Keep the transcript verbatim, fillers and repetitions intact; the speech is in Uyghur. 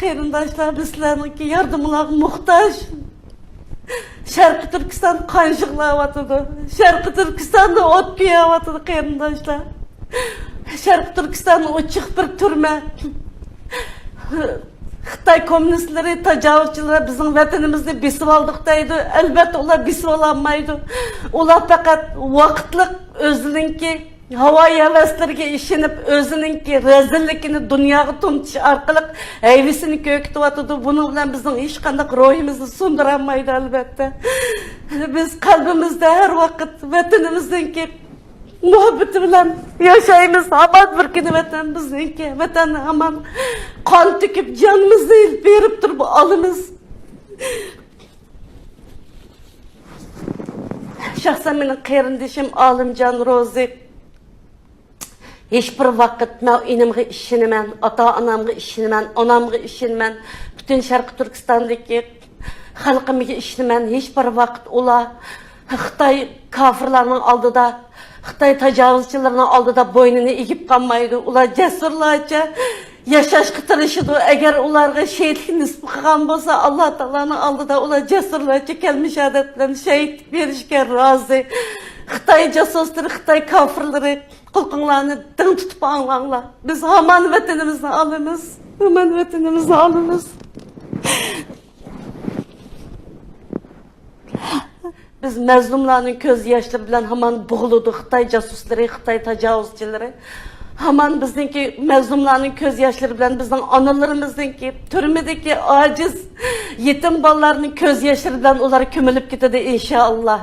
قېرىنداشلار، بىز سىلەرنىڭكى ياردىمىڭلارغا موھتاج. شەرقىي تۈركىستان قان يىغلاۋاتىدۇ. شەرقىي تۈركىستاندا ئوت كۆيۈۋاتىدۇ، قېرىنداشلار. شەرقىي تۈركىستان ئوچۇق بىر تۈرمە. خىتاي كوممۇنىستلىرى، تاجاۋۇزچىلار بىزنىڭ ۋەتىنىمىزنى بېسىۋالدۇق دەيدۇ. ئەلۋەتتە، ئۇلار بېسىۋالالمايدۇ. ئۇلار پەقەت ۋاقىتلىق ئۆزىنىڭكى ھاۋايى ھەۋەسلىرىگە ئىشىنىپ، ئۆزىنىڭكى رەزىللىكىنى دۇنياغا تونۇتۇش ئارقىلىق ھەيۋىسىنى كۆركىتىۋاتىدۇ. بۇنىڭ بىلەن بىزنىڭ ھېچقانداق روھىمىزنى سۇندۇرالمايدۇ، ئەلۋەتتە. بىز قەلبىمىزدە ھەر ۋاقىت ۋەتىنىمىزنىڭكى مۇھەببىتى بىلەن ياشايمىز. ھامان بىر كۈنى ۋەتەن بىزنىڭكى، ۋەتەن ھامان قان تۆكۈپ، جانىمىزنى بېرىپ تۇرۇپ ئالىمىز. شەخسەن مېنىڭ قېرىندىشىم ئالىمجان روزى، ھېچ بىر ۋاقىت مەن ئىنىمغا ئىشىنىمەن، ئاتا-ئانامغا ئىشىنىمەن، ئانامغا ئىشىنىمەن، پۈتۈن شەرقىي تۈركىستاندىكى خەلقىمگە ئىشىنىمەن. ھېچ بىر ۋاقىت ئۇلار خىتاي كافىرلارنىڭ ئالدىدا، خىتاي تاجاۋۇزچىلىرىنىڭ ئالدىدا بوينىنى ئېگىپ قالمايدۇ. ئۇلار جەسۇرلارچە ياشاشقا تىرىشىدۇ. ئەگەر ئۇلارغا شېھىتلىك نېسىپ قىلغان بولسا، ئاللا تائالانىڭ ئالدىدا ئۇلار جەسۇرلارچە كەلمە شاھادەت بىلەن شېھىتلىك بېرىشكە رازى. خىتاي جاسۇسلىرى، خىتاي كافىرلىرى، قۇلىقىڭلارنى دىڭ تۇتۇپ ئاڭلاڭلار. بىز ھامان ۋەتىنىمىزنى ئالىمىز. ھامان ۋەتىنىمىزنى ئالىمىز. بىز مەزلۇملارنىڭ كۆز ياشلىرى بىلەن ھامان بوغۇلىدۇ خىتاي جاسۇسلىرى، خىتاي تاجاۋۇزچىلىرى. ھامان بىزنىڭكى مەزلۇملارنىڭ كۆز ياشلىرى بىلەن بىزنىڭ ئانىلىرىمىزنىڭكى، تۈرمىدىكى ئاجىز، يېتىم بالىلارنىڭ كۆز ياشلىرى بىلەن ئۇلار كۆمۈلۈپ كېتىدۇ، ئىنشائاللا.